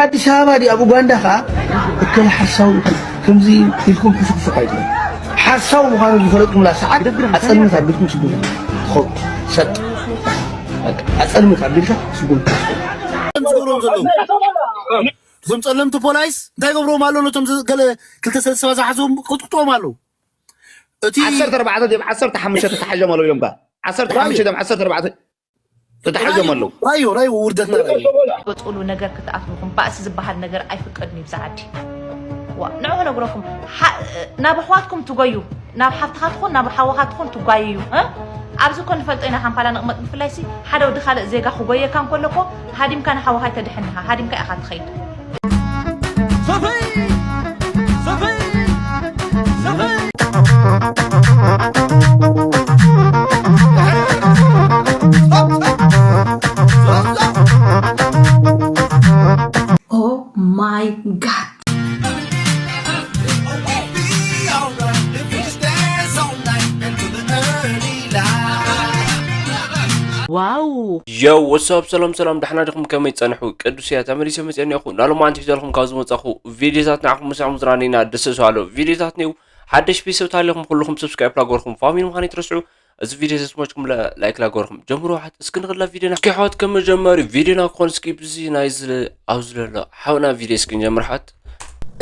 ኣዲስ ኣበባ ድዩ ኣብ ኡጋንዳ ኸዓ እከለ ሓሳዊ ከምዚ ኢልኩም ሕሹኽሹኽ ኣይትበሉ። ሓሳዊ ምዃኑ ዝፈለጥኩምላ ሰዓት ኣጸልምት ኣቢልኩም ስጉሙ ትኸዱ። ሰጥ ኣጸልምት ኣቢልካ ስጉሙ ትኸዱ። እዞም ጸለምቲ ፖላይስ እንታይ ገብሮም ኣሎ? ነቶም ገለ ክልተ ሰለስተ ሰባት ዝሓዝዎም ቅጥቅጥዎም ኣለዉ። እቲ ዓሰርተ ኣርባዕተ ድዮም ዓሰርተ ሓሙሽተ ተታሒዞም ኣለዉ ኢሎም ከ ዓሰርተ ሓሙሽተ ድዮም ዓሰርተ ኣርባዕተ ተታሒዞም ኣለዉ። ራዮ ራዮ ውርደትና ራዮ። ትወፅእሉ ነገር ክትኣትውኹም ባእሲ ዝበሃል ነገር ኣይፍቀድን እዩ ብዛ ዓዲ። ዋ ንዑ ክነግረኩም ሓ- ናብ ኣሕዋትኩም ትጎዩ ናብ ሓፍትኻ ትኹን ናብ ሓወኻ ትኹን ትጓየዩ እ? ኣብዚ እኮ ንፈልጦ ኢና ካምፓላ ንቕመጥ ብፍላይ ሲ ሓደ ወዲ ካልእ ዜጋ ክጎየካ እንከሎ እኮ ሃዲምካ ንሓወኻ ኣይተድሕን ኢኻ ሃዲምካ ኢኻ ትኸይድ። Oh my god. Wow. የው ወሳብ ሰላም ሰላም ዳሕና ድኹም ከመይ ጸንሑ ቅዱስ እያ ተመሊሰ መጽአ እኒኹ ናሎማዓንቲ ሒዘልኩም ካብ ዝመጻኹ ቪዲዮታት ንዓኹም ምሳኹም ዝራኒና ደሰሱ ኣሎ ቪዲዮታት ኒው ሓደሽ ቤተሰብ ታለኹም ኩልኹም ሰብስክራይብ ላገርኩም ፋሚሊ ምዃን ይትረስዑ እዚ ቪዲዮ ተስሞችኩም ላይክ ላገርኩም ጀምሩ ሓት እስኪ ንኽላ ቪዲዮና እስኪ ሓት ከም መጀመሪ ቪዲዮና ክኾን እስኪ ብዚ ናይ ዝለ ኣብዚ ዘሎ ሓውና ቪዲዮ እስኪ ንጀምር ሓት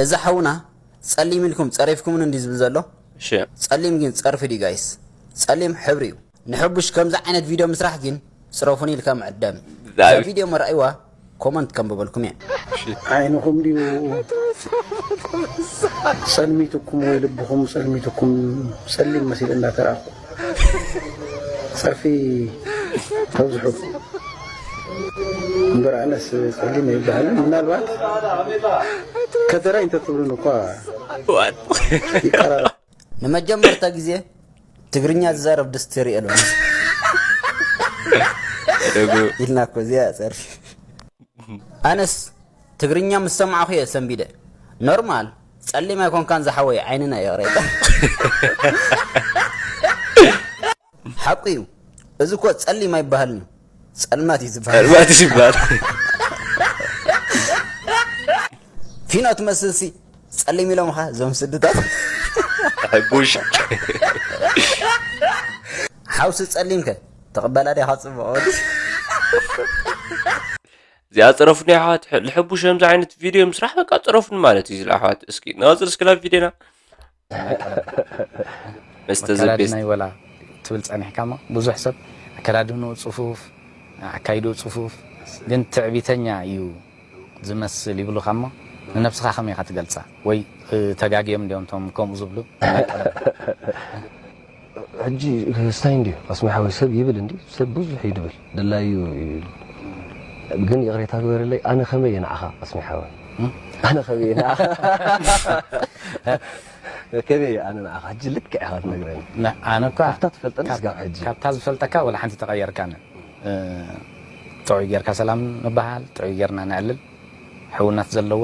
እዛ ሓውና ጸሊም ኢልኩም ጸሪፍኩምን እንዲ ዝብል ዘሎ እሺ ጸሊም ግን ጸርፊ ድዩ ጋይስ ጸሊም ሕብሪ እዩ ንሕቡሽ ከምዚ ዓይነት ቪድዮ ምስራሕ ግን ጽረፉኒ ኢልካ ምዕዳም እዩ እዛ ቪድዮ መርኣይዋ ኮመንት ከንብበልኩም እየ ዓይንኹም ድዩ ጸልሚትኩም ወይ ልብኹም ጸልሚትኩም ጸሊም መሲሉ እናተረኣኹ ጸርፊ ተብዝሑ እምበር ኣነስ ጸሊም ኣይበሃልን ምናልባት ከደራይ እንተትብሉን እኳ ይቀራረብ ንመጀመርታ ግዜ ትግርኛ ዝዛረብ ድስቲ ርእየ ኣለኹ ኢልና እኮ እዚኣ ጸርፊ ኣነስ ትግርኛ ምስ ሰማዕኹ እየ ሰንቢደ ኖርማል ጸሊም ኣይኮንካን ዝሓወይ ዓይንና ይቕሬታ ሓቁ እዩ እዚ እኮ ጸሊም ኣይበሃልን እዩ ጸልማት እዩ ዝበሃል ጸልማት ይባል ፊኖ ትመስልሲ ጸሊም ኢሎምኻ እዞም ስድታት ሕቡሽ ሓውሲ ጸሊምከ ተቐበላ ዲኻ ጽቡቕ ወዲ እዚኣ ጽረፉኒ ኣሕዋት ልሕቡሽ ከምዚ ዓይነት ቪድዮ ምስራሕ በቃ ጽረፉኒ ማለት እዩ ዝለ ኣሕዋት እስኪ ንቐጽል እስኪ ናብ ቪድዮና መስተ ዘቤስት ኣከዳድና ይወላ ትብል ጸኒሕካ እሞ ብዙሕ ሰብ ኣከዳድንኡ ጽፉፍ ኣካይድኡ ጽፉፍ ግን ትዕቢተኛ እዩ ዝመስል ይብሉኻ እሞ ንነብስኻ ከመይ ኢኻ ትገልጻ ወይ ተጋግዮም እንዲዮም እቶም ከምኡ ዝብሉ ሕጂ ስታይ እንድዩ ኣስሚ ሓወይ ሰብ ይብል እንዲ ሰብ ብዙሕ እዩ ድብል ድላዩ ይብል ግን ይቕሬታ ግበረለይ ኣነ ከመይ እየ ንዓኻ ኣስሚ ሓወይ ኣነ ከመይ እየ ንዓኻ ከመይ እየ ኣነ ንዓኻ ሕጂ ልክዕ ኢኻ ትነግረኒ ኣነ እኳ ኣብታ ትፈልጠኒ ስጋብ ሕጂ ካብታ ዝፈልጠካ ወላ ሓንቲ ተቐየርካነ ጥዑይ ጌርካ ሰላም ንበሃል ጥዑይ ጌርና ነዕልል ሕውነት ዘለዎ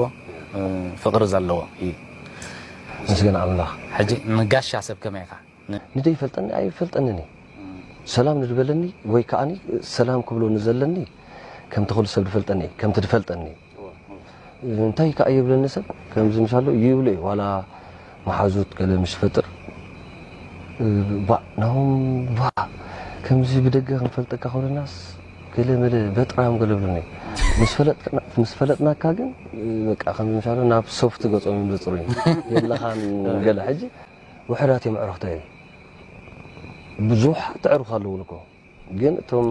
ፍቕሪ ዘለዎ እዩ ምስግን ኣምላኽ ሕጂ ንጋሻ ሰብ ከመይ ኢኻ ንደይፈልጠኒ ኣይፈልጠንን እዩ ሰላም ንድበለኒ ወይ ከዓኒ ሰላም ክብሎ ንዘለኒ ከምቲ ኩሉ ሰብ ድፈልጠኒ ከምቲ ድፈልጠኒ እንታይ ከዓ ይብለኒ ሰብ ከምዚ ምሻሎ ይብሎ እዩ ዋላ መሓዙት ገለ ምሽ ፈጥር ባዕ ናሆም ባዕ ከምዚ ብደገ ክንፈልጠካ ኮነናስ ገለ መለ በጥራም ገለ ብሉኒ ምስ ፈለጥናካ ግን በቃ ከምዚ ምሻሎ ናብ ሶፍት ገጾም እዮም ዘጽሩኝ የለኻን ገለ ሕጂ ውሕዳት እዮም ኣዕሩኽተይ ብዙሓት ኣዕሩኽ ኣለዉን እኮ ግን እቶም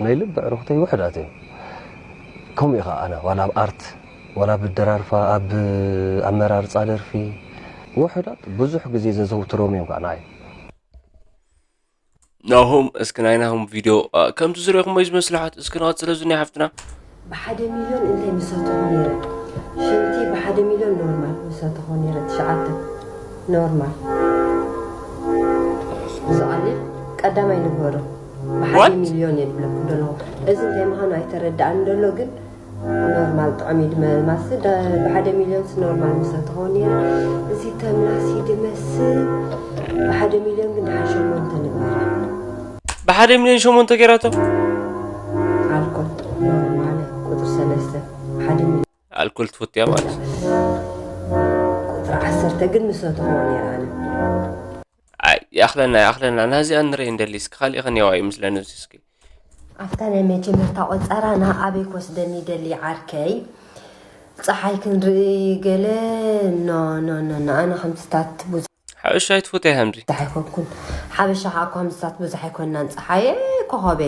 ናይ ልቢ ኣዕሩኽተይ ውሕዳት እዮም ከምኡ ኢኻ ኣነ ዋላ ኣብ ኣርት ዋላ ኣብ ኣደራርፋ ኣብ ኣመራርፃ ደርፊ ውሕዳት ብዙሕ ግዜ ዘዘውትሮም እዮም ከዓ ንዓይ ናሆም እስኪ ናይ ናሆም ቪድዮ ከምቲ ዝሪእኹሞ እዩ ዝመስልሓት እስኪ ንቐፅለ ዝኒ ሓፍትና ብሓደ ሚልዮን እንታይ ምሰተኹ ነይረ ሽንቲ ብሓደ ሚልዮን ኖርማል ምሰተኹ ነይረ ትሽዓተ ኖርማል ዝቐልል ቀዳማይ ንግበሮ ብሓደ ሚልዮን እየ ዝብለኩም ዘለኹ እዚ እንታይ ምዃኑ ኣይተረድኣን ዘሎ ግን ኖርማል ጥዑም እዩ ድመልማሲ ብሓደ ሚልዮንስ ኖርማል ምሰተኹ ነይረ እዚ ተምላሲ ድመስል ብሓደ ሚልዮን ግን ድሓን ሸሞንተ ንግበራ ብሓደ ሚልዮን ሸሞንተ ገይራቶ ኣልኮል ኖርማል ቁፅሪ ሰለስተ ሓደ ሚልዮን ኣልኮል ትፈትያ ማለት እዩ። ቁፅሪ ዓሰርተ ግን ምሰተኽዎ ነይረ ኣነ። ኣይ፣ ይኣኽለና፣ ይኣኽለና። ናዚኣ ንርኢ እንደሊ፣ እስኪ ካሊእ ከኒዋ እዩ ምስለኒ እዚ እስኪ። ኣብታ ናይ መጀመርታ ቆፀራና ኣበይ ክወስደኒ ይደሊ ዓርከይ? ፀሓይ ክንርኢ ገለ። ኖ ኖ ኖ ኖ ኣነ ከምስታት ብዙ ሓበሻ ኣይትፈትያ ከምዚ። ኣይኮንኩን። ሓበሻ ከዓ እኮ ከምስታት ብዙሕ ኣይኮንናን። ፀሓየ ኮኸቤ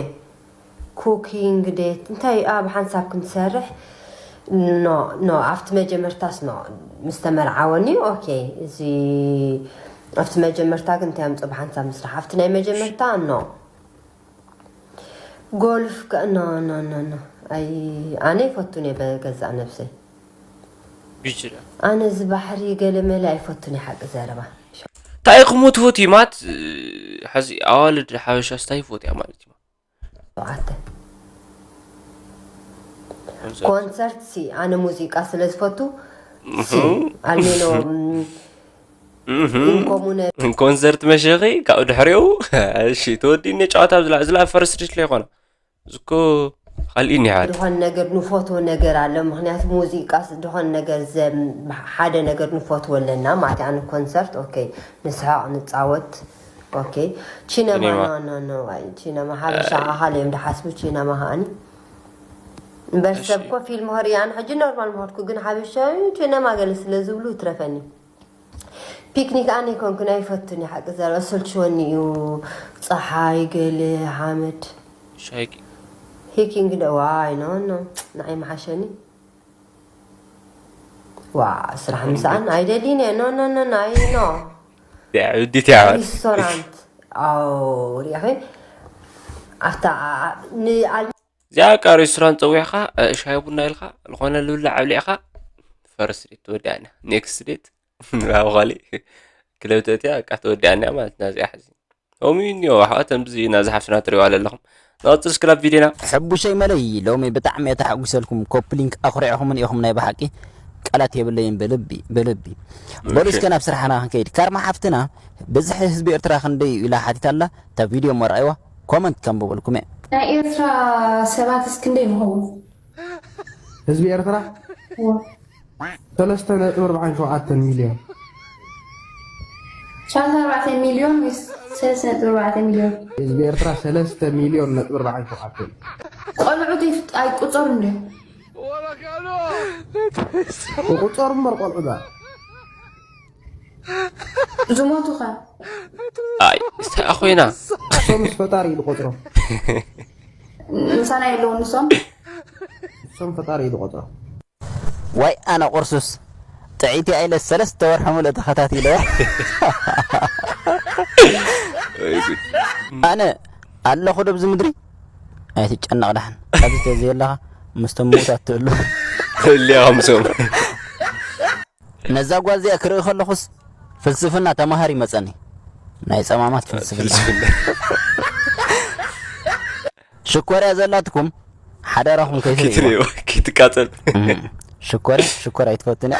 ኩኪንግ ዴት እንታይ ኣብ ሓንሳብ ክንሰርሕ። ኖ ኖ ኣብቲ መጀመርታስ ኖ ምስ ተመርዓወኒ ኦኬ። እዚ ኣብቲ መጀመርታ ግን እንታይ ኣምፅኦ ብሓንሳብ ምስራሕ ኣብቲ ናይ መጀመርታ ኖ ጎልፍ ከ ኖ ኖ ኖ ኖ ኣይ ኣነ ይፈቱን እየ በገዛእ ነብሰይ። ቢችዳ ኣነ እዚ ባሕሪ ገለመለ ኣይፈቱን እየ ሓቂ ዘረባ። እንታይ ኢኹም ትፈትዩ ማለት ሕዚ ኣዋልድ ሓበሻ ስታይ ይፈትያ ማለት እዩ። ሸውዓተ ኮንሰርት ሲ ኣነ ሙዚቃ ስለ ዝፈቱ ሲ ኣልሜኖ ኢንኮሙነ ኮንሰርት መሸኺ ካብኡ ድሕሪኡ እሺ ተወዲእኒ ጨዋታ ዝላ ዝላ ፈርስት ዲሽ ላይ ይኾነ እዝኮ ካልእ ኒሓ ዝኾነ ነገር ንፈትዎ ነገር ኣሎ። ምክንያቱ ሙዚቃ ስ- ዝኾነ ነገር ዘ- ሓደ ነገር ንፈትዎ ኣለና ማለት ኣነ ኮንሰርት ኦኬ ንስሕቕ ንፃወት ኦኬ። ቺነማ ሲኔማ። ኖ ኖ ኖ ኣይ ቺነማ ሓበሻ ኣኻል እዮም ድሓስቡ ቺነማ ከኣኒ እምበር ሰብ ኮ ፊልም ኸርኢ ኣነ ሕጂ ኖርማል ምኸድኩ ግን ሓበሻ ቺነማ ገለ ስለ ዝብሉ ይትረፈኒ። ፒክኒክ ኣነ ይኮንኩን ኣይፈቱን እዩ ሓቂ ዘረባ ሰልችወኒ እዩ። ፀሓይ ገለ ሓመድ ሻይቂ ሂኪንግ ደ ዋይ ኖ ኖ ንዓይ መሓሸኒ። ዋ ስራሕ ምሳኣን ኣይደሊን እየ ኖ ኖ ኖ ናይ ኖ ውዲት ያዋል ሪስቶራንት ኣው ሪኢኺ ኣብታ ንኣል እዚኣ ቃ ሬስቶራንት ፀዊዕካ እ፣ ሻሂ ቡና ኢልካ ዝኾነ ልብላዕ ኣብሊዕካ ፈርስት ዴት ትወዲኣና ኔክስት ዴት ኣብ ኻሊእ ክለብ ተእትያ ቃ ትወዲኣና ማለት ናዚኣ ሕዚ ሎሚ እኒኦ ኣሕዋት ከምዚ ናዚ ሓፍትና ትሪዋ ዘለኹም ንቐፅል ስክራብ ቪድዮና ሕቡሸይ መለይ ሎሚ ብጣዕሚ እየ ተሓጒሰልኩም ኮፕሊንክ ኣኹሪዕኹምን ኢኹም ናይ ብሓቂ ቃላት የብለይን ብልቢ ብልቢ በሉ እስከ ናብ ስራሕና ክንከይድ ካርማ ሓፍትና ብዝሒ ህዝቢ ኤርትራ ክንደይ እዩ ኢላ ሓቲታ ኣላ እታ ቪድዮ እሞ ረኣይዋ ኮመንት ከንብበልኩም እየ ናይ ኤርትራ ሰባት እስክንደይ ንኸውን ህዝቢ ኤርትራ ሰለስተ ነጥቢ ኣርባዓን ሸውዓተን ሚልዮን ሰላሳ ኣርባዕተ ሚልዮን ወይስ ሰለስተ ነጥቢ ኣርባዕተ ሚልዮን ህዝቢ ኤርትራ ሰለስተ ሚልዮን ነጥቢ ኣርባዓን ሸውዓተን ቆልዑት ይፍጥ- ኣይቁፀሩ እንደ ቁፀሩ እምበር ቆልዑ ዳ ዝሞቱ ኸ ኣይ እንታይ ኮይና እሶምስ ፈጣሪ እዩ ዝቆፅሮም ምሳና የለውን ንሶም እሶም ፈጣሪ እዩ ዝቆፅሮም ዋይ ኣነ ቁርሱስ ጥዒት እያ ኢለ ሰለስተ ወርሒ ሙሉእ ተኸታቲለ ኣነ ኣለኹ ዶ ኣብዚ ምድሪ ኣይትጨነቕ ዳሕን ኣብዚ ተዘየለኻ ምስቶም ምውታት ትህሉ ህልያ ከምሶም ነዛ ጓል እዚኣ ክርኢ ከለኹስ ፍልስፍና ተማሃር ይመፀኒ ናይ ፀማማት ፍልስፍና ሽኮርያ ዘላትኩም ሓደራኹም ከይትርእይዋ ክትሪእዋ ክትቃፀል ሽኮርያ ሽኮር ኣይትፈትን እያ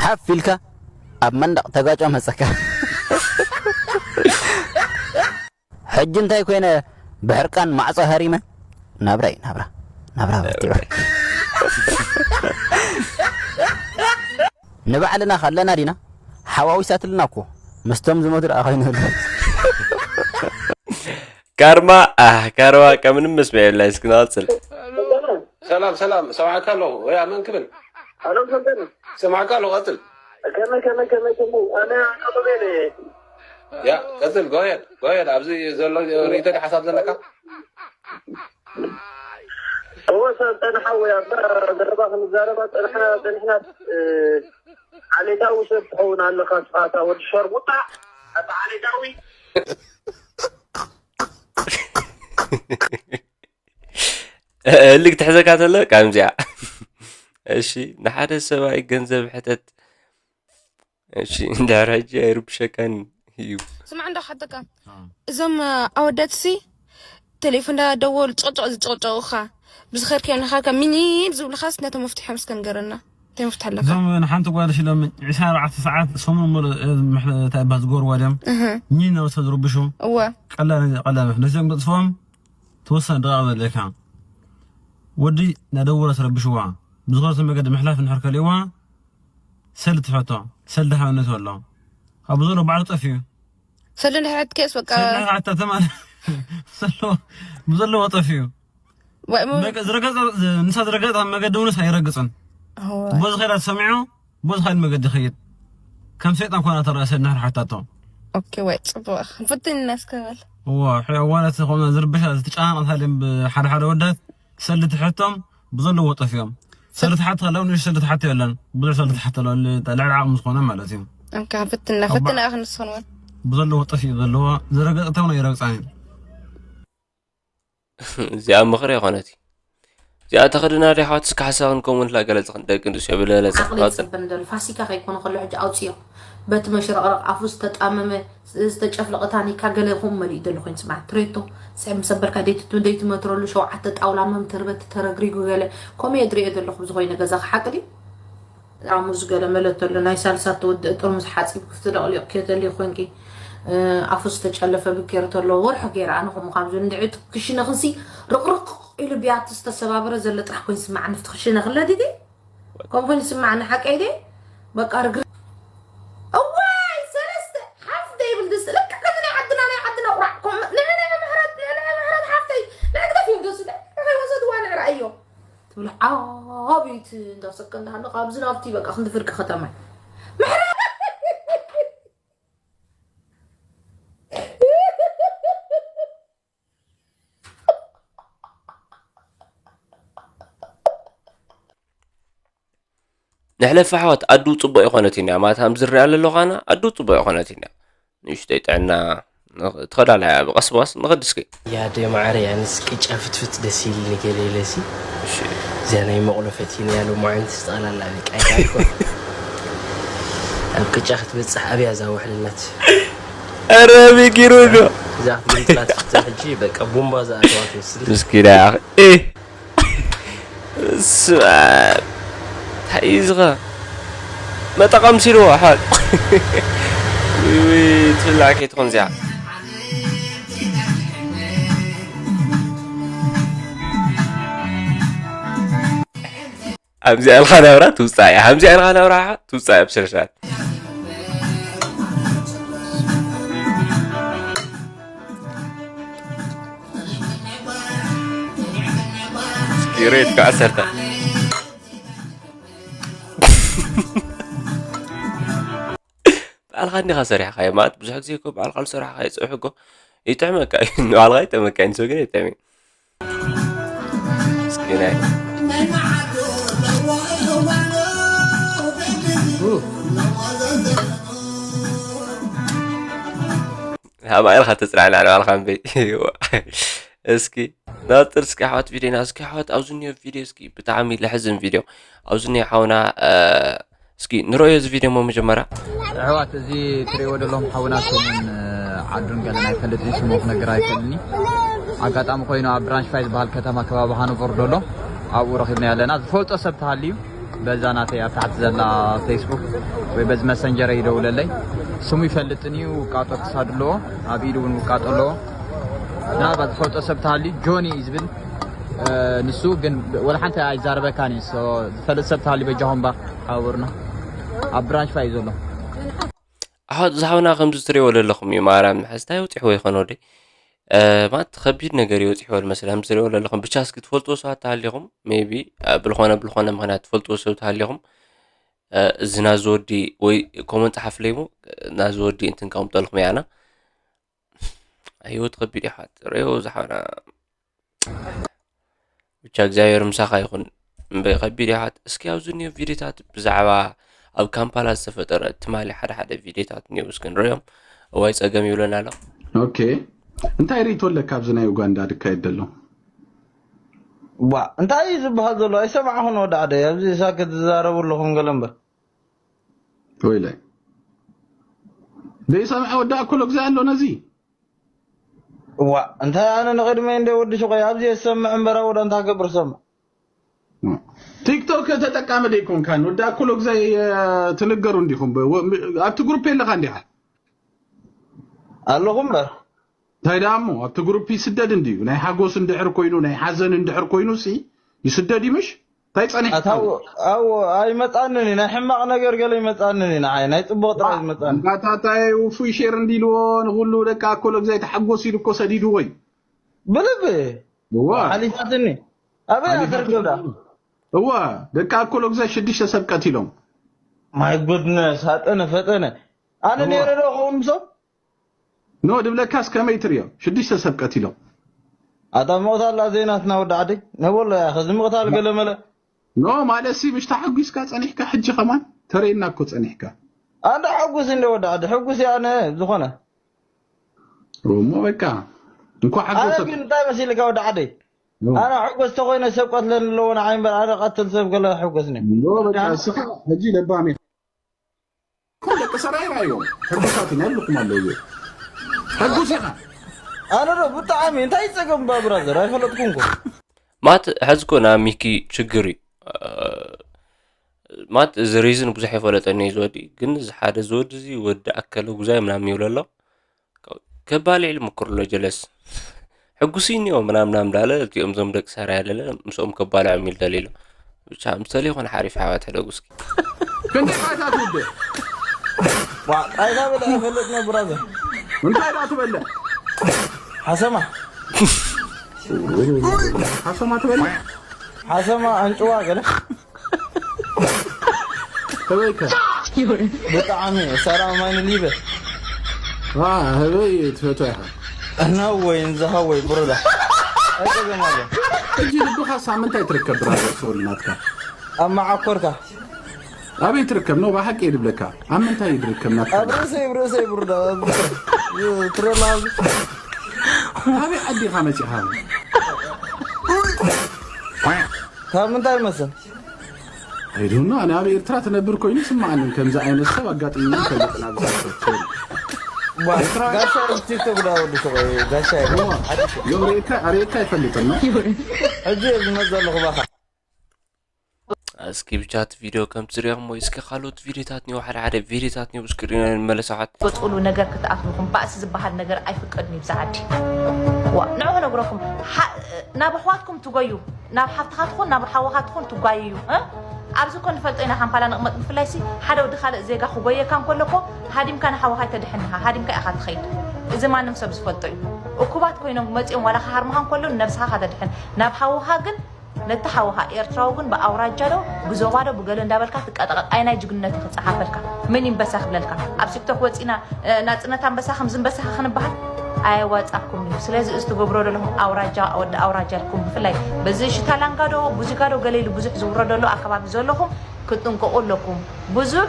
ሓፍ ኢልካ ኣብ መንደቕ ተጋጫ መፀካ ሕጂ እንታይ ኮይነ ብሕርቃን ማዕፆ ሃሪመ ናብራ እዩ ናብራ ናብራ በርቲዑ ንባዕልና ካለና ዲና ሓዋዊሳትልና እኮ ምስቶም ዝሞቱ ደኣ ኮይንህሉ ካርማ ኣህ ካርማ ከምንም መስመ የብላ እስኪ ንቐፅል ሰላም ሰላም ሰማዕካ ኣለኹ ወያ መን ክብል ኣሎም ሰልጠነ ሰማዕካ ኣለኹ ቀፅል ከመይ ከመይ ከመይ ከመይ ኣነ ኣቀበለ ያ ቀፅል ጎየድ ጎየድ ኣብዚ ዘሎ ርእቶ ሓሳብ ዘለካ እወ ሰልጠነ ሓወይ ኣብዛ ዘረባ ክንዛረባ ፀንሕና ፀንሕና ዓሌታዊ ሰብ ትኸውን ኣለኻ ስኻታ ወዲ ሸርሙጣ ኣታ ዓሌታዊ ህልግ ትሕዘካ ተሎ ከምዚኣ እሺ ንሓደ ሰብኣይ ገንዘብ ሕተት እሺ እንድሕር ሕጂ ኣይርብሸካን እዩ ስማዕ እንዶ ሓተካ እዞም ኣወዳትሲ ቴሌፎን እንዳደወሉ ጭቕጭቕ ዝጭቕጨቑኻ ብዝኸድካዮ ናኻልካ ሚኒት ዝብልኻስ ነተ መፍትሖም እስከ ንገረና እንታይ መፍትሒ ኣለካ እዞም ንሓንቲ ጓል ሽሎም ዕስራ ኣርባዕተ ሰዓት ሰሙን ሙሉእ እንታይ እባ ዝገብርዋ ድዮም እህ ኒ ናብ ሰብ ዝርብሹ እወ ቀላል ቀላል ነዚኦም ገፅፎም ተወሰነ ደቂቕ ዘለካ ወዲ ናደወለ ትረብሽዋ። ብዝኾነ መገዲ ምሕላፍ እንድሕር ከልእዋ፣ ሰልዲ ትሕቶ፣ ሰልዲ ሃብነት ኣሎ። ካብ ብዘሎ ባዕሉ ጠፊኡ። ሰልዲ እንድሕር ትከስ በቃ። ሰልዲ እንድሕር ሓታ ተማለ። ብዘለዎ፣ ብዘለዎ ጠፊኡ። ወይ ሞ- መገ-፣ ዝረገጸ-፣ ንሳ ዝረገጸ መገዲ እውን ንሳ ኣይረግጽን። እወ። ቦዚ ኸይዳ ተሰሚዑ፣ ቦዚ ኸይድ መገዲ ኸይድ። ከም ሰይጣን ኮና ተረእሰ እንድሕር ሓታቶ። ኦኬ፣ ወይ ጽቡቕ። ክንፍትን ኢና እስከ በል። እወ፣ ሕራይ ኣዋላት ዝኾነ ዝርብሻ፣ ዝተጨናነቐት ሃልዮም ብሓደ ሓደ ወዳት ሰልዲ ትሕቶም ብዘለዎ ጠፊኦም። ሰልዲ ትሓት ከለዉ ንእሽቶ ሰልዲ ትሓት የለን። ብዙሕ ሰልዲ ትሓት ኣሎ፣ ልዕሊ ዓቕሚ ዝኾነ ማለት እዩ። ኦኬ፣ ፈትና፣ ኣባ- ፈትና ኢኻ ንስኹን እውን። ብዘለዎ ጠፊኡ ዘለዎ፣ ዝረገጸ ተው ነው ይረግጻን እዩ። እዚኣ ምኽሪ ኣይኮነት። እዚኣ ተኸድና ዶ ይሓዋት እስከ ሓሳኽን ከምኡ ንላ ገለ ጽኽን ደቂ ኣንስትዮ ብለለ ዓቕሊ ጸቕባጽ። ይጽበ እንደሎ ፋሲካ ከይኮነ ከሎ ሕጂ ኣውጽዮ። በቲ መሽረቕረቕ ኣፉ ዝተጣመመ፣ ዝተጨፍለቐ ታኒካ ገለ ኹም መሊኡ ዘሎ ኮይኑ ስማዕ። ትሬቶ፣ ስዕብ ምስ ኣበልካ ደይትቱ-፣ ደይትመትረሉ ሸውዓተ ጣውላ መምተር በቲ ተረግሪጉ ገለ። ከምኡ እየ ዝሪኦ ዘለኹ ብዝኾይነ ገዛኺ ሓቂ ድዩ? ኣሙዝ ገለ መለት ተሎ ናይ ሳልሳት ትወድእ ጥርሙዝ ሓጺብ ክፍቲ ደቕሊቕ ኬተሊ ኮንኪ፣ እ፣ ኣፉ ዝተጨለፈ ብኬር ተሎ ወርሑ ገይረ ኣነ ከምኡ ካብ ዝብል እንድዒ እቲ ክሽነኽንሲ ርቕርቕ ኢሉ ብያቲ ዝተሰባበረ ዘሎ ጥራሕ ኮይኑ ስማዕ ንፍቲ ክሽነኽለ ዲዲ? ከምኡ ኮይኑ ስማዕ ንሓቀይ ደ? በቃ ርግር-፣ እዋይ፣ ሰለስተ ሓፍ ደይብል ድስ ልክዕ ከምዚ ናይ ዓድና፣ ናይ ዓድና ቁራዕ። ከም-፣ ንዕነ ምሕረት፣ ንዕነ ምሕረት ሓፍተይ፣ ንዕግደፍ እዮም ደስ ዝብል። ንኸይ ወሰድዋ ንዕራ እዮም። ትብል ዓብይቲ እንዳሰከ እንዳሃለኻ ኣብዚ ናብቲ በቃ ክንዲ ፍርቂ ከተማ። ምሕረት! ንሕለፍ ኣሕዋት፣ ኣዱ ጽቡቕ ይኾነት ኢና ማለት፣ ከም ዝርኣ ዘሎ ኻና፣ ኣዱ ጽቡቕ ይኾነት ኢና። ንእሽተይ ጥዕና፣ ንኽ-፣ ትኸዳላ እያ፣ ብቐስ ብቐስ ንኸድ እስኪ። ያደ ማዕረ ያንስ ቅጫ ፍትፍት ደስ ይል ንገለ ኢለሲ። እሺ። እዚኣ ናይ መቕሎ ፈቲነ ያለ ሙዓይነት ዝጠቕላላ በቃ ኣይካልኮ። ኣብ ቅጫ ክትበጽሕ ኣብያ እዛ ውሕልነት። ኧረ ቢጊሩ ዶ? እዛ ክትግምጥላ ትፍትን ሕጂ በቃ ቡምባ ዝኣተዋ ትመስል። ምስኪና ያኺ። እ። ስማ-፣ እንታይ እዩ ዝኸ-፣ መጠቐም ሲልዎ፣ ኣሕዋት። ውይ፣ ውይ፣ ትብላዕ ከይትኾን እዚኣ። ኣብዚኣ ኢልካ ናብራ ትውጻእ እያ። ኣብዚኣ ኢልካ ናብራ ትውጻእ እያ ብስነ ስርዓት። እስኪ ሬት ከዓሰርተ። ባዕልኻ እንዲኻ ሰሪሕኻዮ ማለት ብዙሕ ግዜ እኮ ባዕልኻ ዝሰራሕኻዮ ጽብሒ እኮ ይጥዕመካ እዩ። ንባዕልኻ ይጥዕመካ እዩ፣ ንሰብ ግን ኣይጥዕም እዩ። እስኪ ናይ ሃባ ኢልካ ተጽናዕናዕ ንባዕልኻ እምበይ። እስኪ ናጽር እስኪ ኣሕዋት ቪድዮና እስኪ ኣሕዋት ኣብዚ እኒኦ ቪድዮ እስኪ ብጣዕሚ ለሕዝን ቪድዮ ኣብዚ እኒኦ ሓውና፣ እ፣ እስኪ ንረእዮ እዚ ቪድዮ እሞ መጀመርያ። ኣሕዋት እዚ ትሪእዎ ዘለኹም ሓውና ስሙን ዓዱን ገለ ኣይፈልጥን፣ ስሙ ክነግር ኣይክእልኒ። ኣጋጣሚ ኮይኑ ኣብ ብራንሽፋይ ዝበሃል ከተማ ከባቢ ሃኖቨር ደሎ ኣብኡ ረኺብና ኣለና። ዝፈልጦ ሰብ ተሃልዩ በዛ ናተይ ኣብ ታሕቲ ዘላ ፌስቡክ ወይ በዚ መሰንጀር ይደውለለይ። ስሙ ይፈልጥን እዩ፣ ውቃጦ ክሳድ ኣለዎ፣ ኣብ ኢዱ እውን ውቃጦ ኣለዎ። ምናልባት ዝፈልጦ ሰብ ተሃልዩ ጆኒ እዩ ዝብል፣ እ፣ ንሱ ግን ወላ ሓንቲ ኣይዛረበካን እዩ። ሶ፣ ዝፈልጥ ሰብ ተሃልዩ በጃኹም እምበር ሓብሩና። ኣብ ብራንሽፋይ እዩ ዘሎ። ኣሕዋት ዝሓውና ከምዚ ትሪእዎ ዘለኹም እዩ። ማርያም ንሕዝታ የውፅሕዎ ይኾን ወደይ? እ፣ ማለት ከቢድ ነገር እዩ ወፂሕዎ ዝመስል። ከምዚ ትሪእዎ ዘለኹም ብቻ እስኪ ትፈልጥዎ ሰባት ተሃሊኹም፣ ሜይቢ፣ እ፣ ብልኾነ ብልኾነ ምኽንያት ትፈልጥዎ ሰብ ተሃሊኹም፣ እ፣ እዚ ናዚ ወዲ ወይ ኮመንት ሓፍለይሞ ናዚ ወዲ እንትን ከቕምጠልኩም ያና። ህይወት ከቢድ እዩ ኣሕዋት። ርእዮ ዝሓውና። ብቻ እግዚኣብሔር ምሳኻ ይኹን። እምበይ ከቢድ እዩ ኣሕዋት። እስኪ ኣብዚ እኒኦ ቪድዮታት ብዛዕባ ኣብ ካምፓላ ዝተፈጠረ ትማሊ ሓደ ሓደ ቪድዮታት እኒኦ እስኪ ንርእዮም። እዋይ ጸገም ይብለና ኣሎ። ኦኬ። እንታይ ርእይቶ ኣለካ ኣብዚ ናይ ኡጋንዳ ዝካየድ ዘሎ? ዋ፣ እንታይ እዩ ዝበሃል ዘሎ? ኣይሰማዕኹን ወዲ ዓደይ። ኣብዚ ሳክት ትዛረቡ ኣለኹም ገለ እምበር። ወይለይ። ዘይሰምዐ ወዲ ኣኮሎ ግዜ ኣሎ ነዚ? ዋ፣ እንታይ ኣነ ንቕድመይ እንደ ወዲ ሹቐይ ኣብዚ የሰምዕ እምበር ኣብ ወዳ እንታይ ገብር ሰምዕ? ቲክቶክ ተጠቃሚ ደይኮንካን? ወዲ ኣኮሎ ግዜ፣ እ፣ ትንገሩ እንዲኹም። ብ-፣ ወ-፣ ም-፣ ኣብቲ ግሩፕ የለኻ እንዲኻ? ኣለኹ እምበር። እንታይ ደኣ እሞ ኣብቲ ግሩፕ ይስደድ እንድዩ። ናይ ሓጎስ እንድሕር ኮይኑ፣ ናይ ሓዘን እንድሕር ኮይኑ ሲ ይስደድ እዩ ምሽ? እንታይ ጸኒሕካ? ኣታው ኣው ኣይመጻንን እዩ። ናይ ሕማቕ ነገር ገለ ይመጻንን እዩ። ንዓይ ናይ ጽቡቕ ጥራይ ዝመጻኒ። ጋታታይ ውፉይ ሼር እንዲልዎ ንኹሉ ደቂ ኣኮሎ ግዛይ ተሓጎስ ኢሉ እኮ ሰዲድዎ እዩ። ብልቢ እዋ ሓሊፋትኒ። ኣበይ ኣትርክብዳ? እዋ ደቂ ኣኮሎ ግዛይ ሽዱሽተ ሰብ ቀቲሎም። ማይ ጉድነስ ሃጠነ ፈጠነ። ኣነ እዋ። ነይረ ዶ ኸውን ምሶም? ኖ ድብለካስ ከመይ ትሪኦ? ሽዱሽተ ሰብ ቀቲሎም። ኣታ ምቕታል ዘይናትና ወዲ ዓደይ ነበሎ ያ ከዚ ምቕታል ገለመለ። ኖ ማለት ሲ ምሽ ተሓጒስካ ጸኒሕካ ሕጂ ከማን ተረይና እኮ ጸኒሕካ። ኣንዳ ሕጉስ እንደ ወዲ ዓደይ ሕጉስ ኣነ ዝኾነ እሞ በቃ እንኳ ኣነ ሓጎሰ ግን እንታይ መሲልካ ወዲ ዓደይ ኣነ ሕጉስ ተኾይነ ሰብ ቀትለን ኣለዎ ንዓይ እምበር ኣነ ቀትል ሰብ ገለ ሕጉስኒ። ኖ በቃ እስኻ ሕጂ ለባም ኢኻ። ኩሉ ደቂ ሰራይ ራዮም ሕጉሳት ኢና ይብልኩም ኣለዉ። ሕጉስ ኢኻ። ኣነ ዶ ብጣዕሚ እንታይ ጸገም ባ ብራዘር ኣይፈለጥኩን እኮ። ማት ሕዚ ኮና ሚኪ ችግር እዩ። ማት እዚ ሪዝን ብዙሕ ይፈለጠኒ እዩ ዝወዲ ግን እዚ ሓደ ዝወዲ እዚ ወዲ ኣከለ ጉዛይ ምናምን ይብሎ ኣሎ። ከባልዕ ልምክር ኣሎ ጀለስ ሕጉስ እዩ እኒኦ ምናምን ምናምን እንዳለ እዚኦም ዞም ደቂ ሰራይ ኣለለ ምስኦም ከባልዖም ኢሉ ደሊሉ። ብቻ ምስተለ ይኾነ ሓሪፍ ሓዋት ሕደጉ እስኪ። ክንደይ ባይታ ትውድእ? ዋ ጣይታ በለ ኣይፈለጥነ ብራዘር። እንታይ ዳ ትበልዕ? ሓሰማ ሓሰማ ትበልዕ? ሓሰማ ኣንጭዋ ገለ ከበይከ ብጣዕሚ ሰላም ማይን ሊበ ዋ ህበይ ትፈትዋ ኢኻ። እና ወይ እንዛሃ ወይ ብሩዳ ኣይጸገም ኣሎ። ሕጂ ልብኻ ሳምንታይ ትርከብ ብራዘር ሶል ናትካ? ኣብ መዓኮርካ ኣበይ ትርከብ ነው ብሓቂ የድብለካ ኣብ ምንታይ ይድርከብ ናትካ? ኣብ ርእሰይ ብርእሰይ ብሩዳ ትረላ ኣበይ ዓዲኻ መፂኻ? ካብ ምንታይ መስል ኣይዶኖ ኣነ ኣብ ኤርትራ ትነብር ኮይኑ ስማዓንን ከምዚ ዓይነት ሰብ ኣጋጢሙ ይፈልጥ ናብ ዝሰብ ጋሻ ቲክቶክ ዳወዱ ሱቆ ጋሻ ሪኤካ ይፈልጥን ነው። ሕጂ ዝመፅ ዘለኹ ባኻ እስኪ ብቻ እቲ ቪድዮ ከም ትሪኦም ወይ እስኪ ካልኦት ቪድዮታት ኒው ሓደ ሓደ ቪድዮታት ኒው እስክሪን ንመለሳሓት ትወፅሉ ነገር ክትኣትውኹም ባእሲ ዝበሃል ነገር ኣይፍቀድን እዩ ብዛ ዓዲ። ዋ ንዑ ክነግረኩም፣ ናብ ኣሕዋትኩም ትጎዩ፣ ናብ ሓፍትኻ ትኹን ናብ ሓወኻ ትኹን ትጓየዩ። ኣብዚ እኮ ንፈልጦ ኢና ካምፓላ ንቕመጥ። ብፍላይ ሲ ሓደ ወዲ ካልእ ዜጋ ክጎየካ እንከሎ እኮ ሃዲምካ ንሓወኻ ኣይተድሕን ኢኻ፣ ሃዲምካ ኢኻ ትኸይድ። እዚ ማንም ሰብ ዝፈልጦ እዩ። እኩባት ኮይኖም መፂኦም ዋላ ክሃርሙኻ እንከሎ ንነብስኻ ኢኻ ተድሕን፣ ናብ ሓወኻ ግን ነቲ ሓውኻ ኤርትራዊ ግን ብኣውራጃ ዶ ብዞባ ዶ ብገለ እንዳበልካ ትቀጠቐጥ። ኣየናይ ጅግንነት እዩ ክጸሓፈልካ? መን ይንበሳ ክብለልካ? ኣብ ቲክቶክ ወጺና ናጽነት ኣንበሳ ከምዚ ኣንበሳ ክንበሃል ኣየዋጻኩም እዩ። ስለዚ እዚ ትገብሮ ዘለኹም ኣውራጃ ወዲ ኣውራጃ ኢልኩም ብፍላይ በዚ ሽታላንጋ ዶ ቡዚጋ ዶ ገለ ኢሉ ብዙሕ ዝውረደሉ ኣከባቢ ዘለኹም ክትጥንቀቑ ኣለኩም። ብዙሕ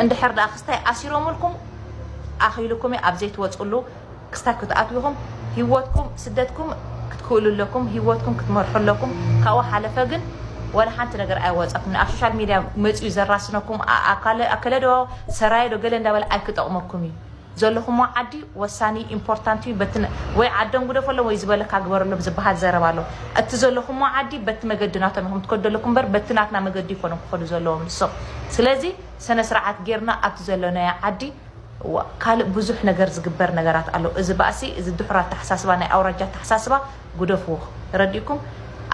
እንድሕር ደኣ ክስታይ ኣሲሮምልኩም ኣኺሉኩም እዩ ኣብ ዘይትወጽሉ ክስታይ ክትኣትዉ ኢኹም ሂወትኩም ስደትኩም ክትክእሉ ኣለኩም ሂወትኩም ክትመርሑ ኣለኩም ካብኡ ሓለፈ ግን ወላ ሓንቲ ነገር ኣይወፀኩም ኣብ ሶሻል ሚድያ መፅዩ ዘራስነኩም ኣከለ ዶ ሰራየ ዶ ገለ እንዳበለ ኣይክጠቕመኩም እዩ ዘለኹሞ ዓዲ ወሳኒ ኢምፖርታንት እዩ በቲ ወይ ዓዶም ግደፈሎም ወይ ዝበለካ ግበረሎም ዝበሃል ዘረባ ኣሎ እቲ ዘለኹሞ ዓዲ በቲ መገዲ ናቶም ኢኹም ትከዱ ዘለኩም በር በቲ ናትና መገዲ ይኮኖም ክኸዱ ዘለዎም ንሶም ስለዚ ስነ ስርዓት ጌርና ኣብቲ ዘለናዮ ዓዲ እዋ ካልእ ብዙሕ ነገር ዝግበር ነገራት ኣሎ እዚ ባእሲ እዚ ድሑር ኣተሓሳስባ ናይ ኣውራጃ ኣተሓሳስባ ግደፍዎ ተረዲእኩም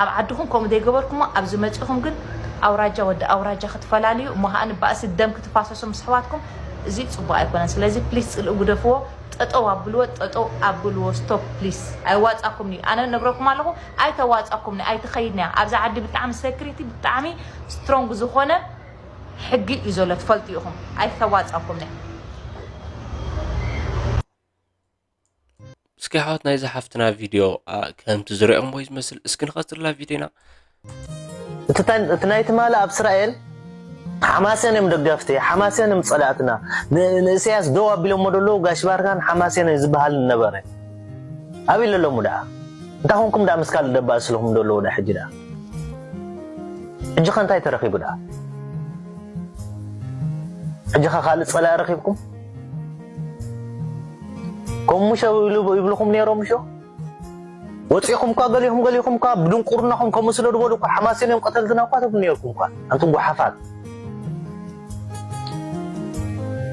ኣብ ዓድኹም ከምኡ ዘይገበርኩሞ ኣብዚ መፂኹም ግን ኣውራጃ ወዲ ኣውራጃ ክትፈላልዩ እሞ ከዓ ንባእሲ ደም ክትፋሰሱ ምስ ኣሕዋትኩም እዚ ፅቡቅ ኣይኮነን ስለዚ ፕሊስ ፅልኢ ግደፍዎ ጠጠው ኣብልዎ ጠጠው ኣብልዎ stop please ኣይዋፃኩም እዩ ኣነ ነግረኩም ኣለኹ ኣይተዋፃኩም እዩ ኣይትኸይድን እያ ኣብዚ ዓዲ ብጣዕሚ security ብጣዕሚ strong ዝኾነ ሕጊ እዩ ዘሎ ትፈልጡ ኢኹም ኣይተዋፃኩም እያ እስኪ ኣሕዋት ናይዛ ሓፍትና ቪድዮ ከምቲ ዝሪኦም ወይ ዝመስል እስኪ ንኸትርላ ቪድዮና እቲ ናይ ትማሊ ኣብ እስራኤል ሓማስያን እዮም ደገፍቲ ሓማስያን እዮም ፀላእትና ንእስያስ ደው ኣቢሎሞ ደለዉ ጋሽ ባርካን ሓማስያን እዩ ዝበሃል ነበረ ኣበይ ለሎሙ ደኣ እንታይ ኮንኩም ደኣ ምስ ካልእ ደባስልኹም ደለዉ ደኣ ሕጂ ደኣ ሕጂ ኸ እንታይ ተረኺቡ ደኣ ሕጂ ኸ ካልእ ፀላኢ ረኺብኩም ከም ሙሾ ይብሉኹም ነይሮም ምሾ ወፂኹም እኳ ገሊኹም ገሊኹም እኳ ብድንቁርናኹም ከምኡ ስለ ዝበሉ እኳ ሓማሴን እዮም ቀተልትና እኳ ትብሉ ነይርኩም እኳ ኣንቱም ጓሓፋት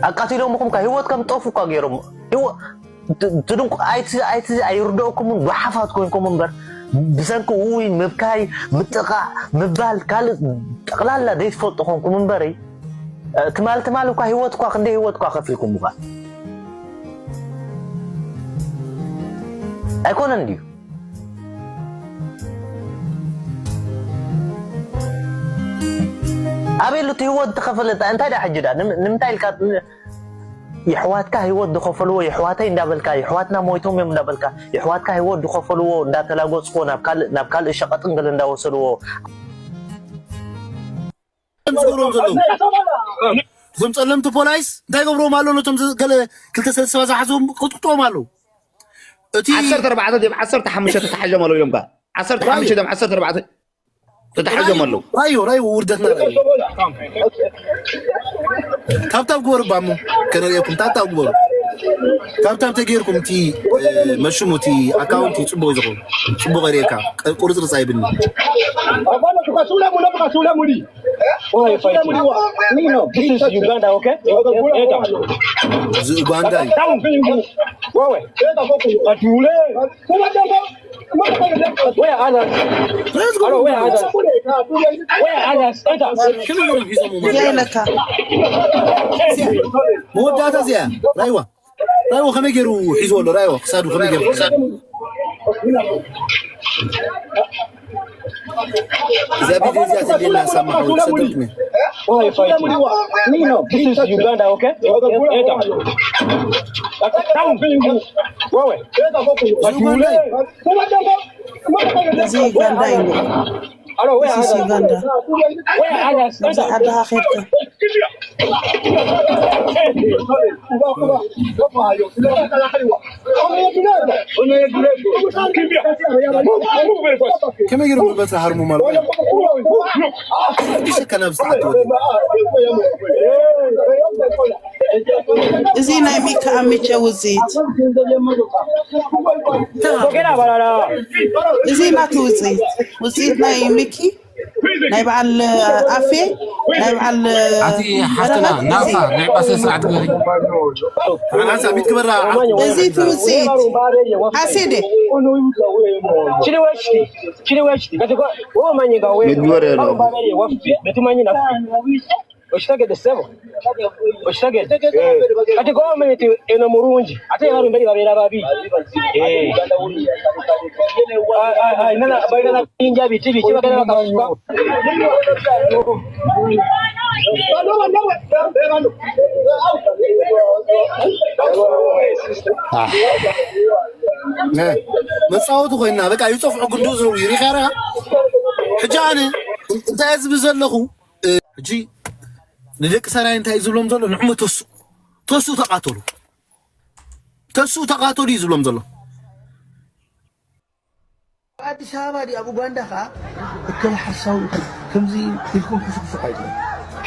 ኣቃቲሎምኹም እኳ ህይወት ከም ጠፉ እኳ ገይሮም ትድንቁ ኣይቲ ኣይቲ ኣይርደኦኩምን ጓሓፋት ኮይንኩም እምበር ብሰንኪ ውይ ምብካይ፣ ምጥቓዕ፣ ምባል፣ ካልእ ጠቕላላ ዘይትፈልጡ ኮንኩም እምበሪ፣ ትማል ትማል እኳ ህይወት እኳ ክንደይ ህይወት እኳ ከፊልኩም እኳ ኣይኮነን ድዩ? ኣበይ ኣሎ እቲ ህይወት ተኸፈለ? እንታይ ደኣ ሕጂ ደኣ? ንም-፣ ንምንታይ ኢልካ ን-፣ የሕዋትካ ህይወት ዝኸፈልዎ፣ የሕዋተይ እንዳበልካ፣ የሕዋትና ሞይቶም እዮም እንዳበልካ፣ የሕዋትካ ህይወት ዝኸፈልዎ እንዳተላጎጽዎ ናብ ካልእ፣ ናብ ካልእ ሸቐጥን ገለ እንዳወሰድዎ። ዝገብሮም ዘለዉ። እዞም ጸለምቲ ፖላይስ እንታይ ገብሮም ኣሎ ነቶም ዝ-፣ ገለ ክልተ ሰለስተ ሰባት ዝሓዝዎም ቅጥቅጥዎም ኣለዉ። እቲ ዓሰርተ ኣርባዕተ ድዮም ዓሰርተ ሓሙሽተ ተታሒዞም ኣለዉ ኢሎምካ። ዓሰርተ ሓሙሽተ ድዮም ዓሰርተ ኣርባዕተ ተታሒዞም ኣለዉ። ራዮ፣ ራዮ፣ ውርደትና ራዮ። ታብታብ ግበሩ ባሞ፣ ከነርእየኩም። ታብታብ ግበሩ። ታብታብ ተገይርኩም እቲ፣ እ፣ መሽሙ እቲ ኣካውንቲ ጽቡቕ እዩ ዝኸውን። ጽቡቕ የርእየካ። ቅ-፣ ቁርጽርጽ ኣይብልኒ። This is Uganda, okay? Eta. እዚ ኡጋንዳ እዩ። Down. Wewe. Atule. Where are others? Hello, where are others? Where are others? Eta. እንታይ ኢለካ? መወዳእታ እዚኣ ራይዋ፣ ራይዋ ከመይ ገይሩ ሒዝዎ ኣሎ? ራይዋ ክሳዱ ከመይ ገይሩ ክሳዱ? እዛ ቪድዮ እዚኣ ዘድልየና ሳማ ሓወይ ክሰደልኩም እየ። This is Uganda, okay? Eta. Down. Wewe. እዚ ኡጋንዳ እዩ። Hello, where are others? This is Uganda. Where are others? ኣብዚ ዓድኻ ኸድካ ከመይ ገይሮም ብበትሪ ሃርሙ ማለት እዩ? ሓድሽ እካ ናብ ዝተሓተወ። እዚ ናይ ሚካ ኣሚቸ ውፅኢት። እዚ ናቱ ውፅኢት። ውፅኢት ናይ ሚኪ፣ ናይ በዓል ኣፌ፣ ናይ በዓል ኣቲ ሓፍትና በረኸት። ናፋ ናይ ጳሰ ስርዓት ገሪ። ሓንሳ ሚት ክበራ። እዚ እቲ ውፅኢት። ኣሴደ። Chiliwechiti, Chiliwechiti, kati kwa, wo manyi ga we. Midwere lo. Wo manyi na. Oshitagede sebo. Oshitagede. Kati kwa mene ti eno murungi. Ate ya mbere babera babi. Eh. Ah, ah, ah, inana, bayina na inja biti biti bagana bakasuka. Ah. መጻወቲ ኮይና በቃ ይጸፍዑ ግንዱ ዝሩ ይሪኻራ። ሕጂ ኣነ እንታይ ዝብል ዘለኹ፣ እ፣ ሕጂ ንደቂ ሰራይ እንታይ ዝብሎም ዘሎ ንዕሞ ተሱ፣ ተሱ ተቃተሉ፣ ተሱ ተቃተሉ እዩ ዝብሎም ዘሎ። ኣብ ኣዲስ ኣበባ ድዩ ኣብ ኡጋንዳ ኸዓ እከለ ሓሳዊ ኢኹም፣ ከምዚ ኢልኩም ሕሹኽሹኽ ኣይትበሉ።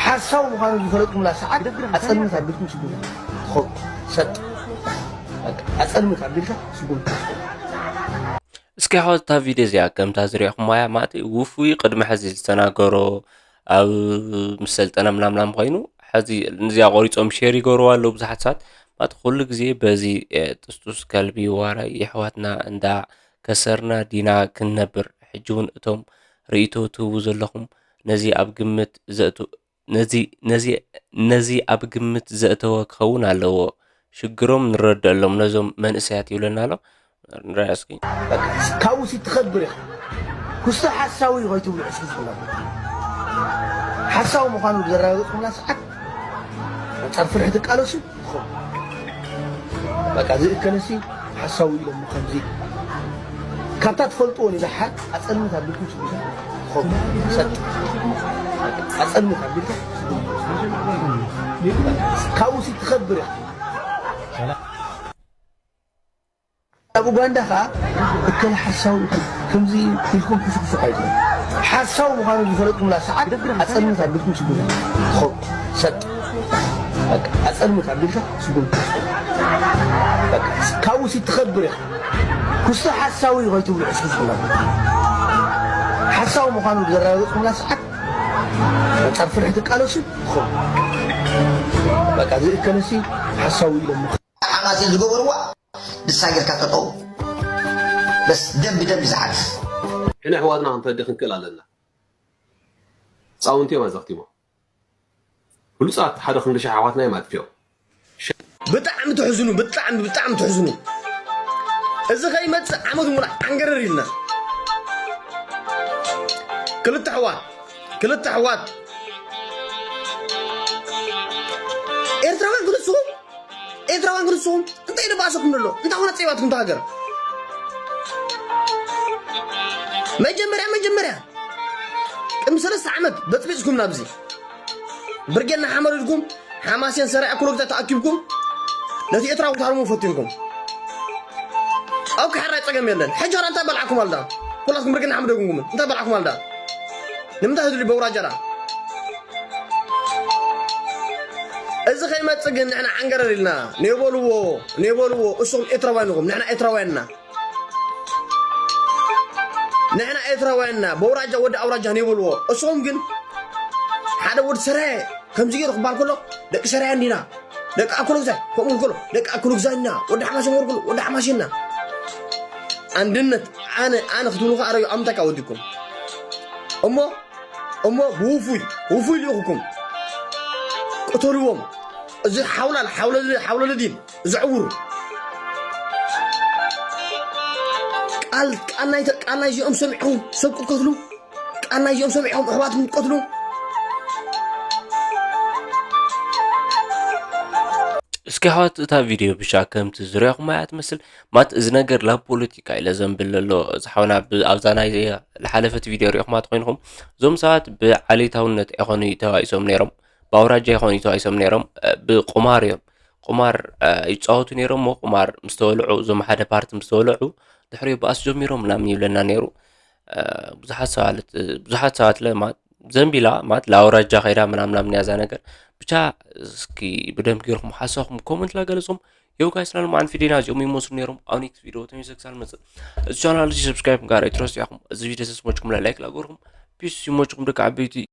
ሓሳዊ ምዃኑ ዝፈለጥኩምላ ሰዓት ኣጸልምት ኣቢልኩም ስጉሙ ትኾኑ። ሰጥ። በቃ ኣጸልምት ኣቢልካ ስጉሙ ትኾኑ። እስኪ ኣሕዋት እታ ቪድዮ እዚኣ ከምታ ዝሪእኹምዋ እያ ማለት እዩ። ውፉይ ቅድሚ ሕዚ ዝተናገሮ ኣብ ምስ ሰልጠነ ምናምናም ኮይኑ ሕዚ ነዚኣ ቆሪጾም ሼር ይገብርዋ ኣለዉ ብዙሓት ሰባት ማለት ኩሉ ግዜ በዚ እ፣ ጥስጡስ ከልቢ ዋራይ የሕዋትና እንዳ ከሰርና ዲና ክንነብር? ሕጂ እውን እቶም ርእይቶ ትህቡ ዘለኹም ነዚ ኣብ ግምት ዘእቱ ነዚ ነዚ ነዚ ኣብ ግምት ዘእተወ ክኸውን ኣለዎ። ሽግሮም ንረደሎም ነዞም መንእሰያት ይብለና ኣሎ። ንርኣ እስኪ። ካብኡ ሲ ትኸብር ኢኻ። ክስቶ ሓሳዊ እዩ ከይትብሉ ዕስኪ ዝብላ። ሓሳዊ ምዃኑ ብዘረጋገጽኩምላ ሰዓት ኣንጻር ፍርሒ ትቃለሱ። በቃ ዝእከለሲ ሓሳዊ ኢሎሞ ከምዚ። ካብታ ትፈልጥዎ ንደሓር ኣጸልምት ኣቢልኩም ስጉሙ። ኾም ሰጥ። ኣጸልምት ኣቢልካ ስጉሙ። ካብኡ ሲ ትኸብር ኢኻ። ኣብ ኡጋንዳ ኸዓ እከለ ሓሳዊ ኢኹም፣ ከምዚ ኢልኩም ሕሹኽሹኽ ኣይትበሉ። ሓሳዊ ምዃኑ ዝፈለጥኩምላ ሰዓት ኣጸልምት ኣቢልኩም ስጉሙ። ኾም ሰጥ። በቃ ኣጸልምት ኣቢልካ ስጉሙ። በቃ ካብኡ ሲ ትኸብር ኢኻ። ክስቶ ሓሳዊ እዩ ከይትብሉ ዕስኪ ዝብላ። ሓሳዊ ምዃኑ ብዘረጋገጽኩምላ ሰዓት ኣንጻር ፍርሒ ትቃለሱ። ኾም በቃ ዝእከለሲ ሓሳዊ ኢሎም ሓማሴን ዝገበርዋ ንሳ ጌርካ ጠጠው። በስ ደም ብደም እዩ ዝሓልፍ። ሕነ ኣሕዋትና ክንፈዲ ክንክእል ኣለና። ህፃውንቲ እዮም ኣዘኽቲሞም። ብሉፃት ሓደ ክንዲ ሸሕ ኣሕዋትና እዮም ኣጥፊኦም። ብጣዕሚ ትሕዝኑ፣ ብጣዕሚ ብጣዕሚ ትሕዝኑ። እዚ ከይመፅእ ዓመት ሙሉእ ዓንገረር ኢልና። ክልተ ኣሕዋት፣ ክልተ ኣሕዋት ኤርትራውያን ግን ንስኹም፣ ኤርትራውያን ግን ንስኹም እንታይ ደባሰኩም ዘሎ? እንታይ ኾነ ፀይባትኩም እታ ሃገር? መጀመርያ መጀመርያ ቅድሚ ሰለስተ ዓመት በፅቢፅኩም ናብዚ ብርጌድ ንሓመዱ ኢልኩም ሓማሴን ሰራይ ኣኩሎግዛ ተኣኪብኩም ነቲ ኤርትራዊ ክትሃርሙ ፈቲንኩም። ኦኬ፣ ሕራይ ፀገም የለን። ሕጂ ኸ እንታይ በልዓኩም ኣልዳ? ኩላትኩም ብርጌድ ንሓመዱ ኢልኩም እንታይ በልዓኩም ኣልዳ? ንምንታይ ህዝቢ በውራጃ ዳ? እዚ ከይመፅእ ግን ንሕና ዓንገረር ኢልና ኔበልዎ፣ ኔበልዎ፣ እሱኹም ኤርትራውያን ኢኹም፣ ንሕና ኤርትራውያን ኢና። ንሕና ኤርትራውያን ኢና፣ በውራጃ ወዲ ኣውራጃ ኔበልዎ። እሱኹም ግን ሓደ ወዲ ሰራየ ከምዚ ገይሩ ክበሃል ከሎ ደቂ ሰራየ እንዲና፣ ደቂ ኣኩሎግዛይ ከምኡ ከሎ ደቂ ኣኩሎግዛይ ኢና፣ ወዲ ሓማሴን ወርቁ ወዲ ሓማሴን ኢና። ኣንድነት ኣነ ኣነ ክትብሉ ከኣ ረዩ ኣምንታይ ከኣ ወዲኩም እሞ እሞ ብውፉይ ውፉይ ልኢኹኩም ቅተልዎም። እዚ ሓውላል ሓውለል ሓውለል ድን ዘዕውሩ ቃል ቃል ናይ ቃል ናይ እዚኦም ሰሚዕኹም ሰብ ክትቀትሉ ቃል ናይ እዚኦም ሰሚዕኹም ኣሕዋትኩም ክትቀትሉ እስኪ ኣሕዋት እታ ቪድዮ ብሻ ከምቲ ዝሪኹም እያ ትመስል። ማት እዚ ነገር ላብ ፖለቲካ ኢለ ዘንብል ዘሎ ዝሓውና ኣብዛ ናይ ዝሓለፈት ቪድዮ ሪኹማ ተኮይንኹም እዞም ሰባት ብዓሌታውነት ኣይኮኑ ተባኢሶም ነይሮም፣ ብኣውራጃ ኣይኮኑ ተባኢሶም ነይሮም፣ ብቁማር እዮም። ቁማር ይፃወቱ ነይሮም። ሞ ቁማር ምስ ተበልዑ እዞም ሓደ ፓርቲ ምስ ተበልዑ ድሕሪኡ ባእሲ ጀሚሮም ምናምን ይብለና ነይሩ። ብዙሓት ሰባት ብዙሓት ሰባት ለ ዘንቢላ ማለት ለኣውራጃ ከይዳ ምናምናምን ያዛ ነገር ብቻ እስኪ ብደንብ ገይርኩም ሓሳኹም ኮመንት ላገለጹም። የው ጋይስ ናሉ መዓን ቪዲዮና እዚኦም ይመስሉ ነይሮም። ኣብ ኔክስት ቪዲዮ ተመልሰ ክሳብ መጽእ እዚ ቻናል እዚ ሰብስክራይብ ጋር ኣይትረሱ ኢኹም። እዚ ቪዲዮ ተስሞችኩም ላይክ ላገርኩም ፒስ ይሞችኩም ደቂ ዓበይቲ።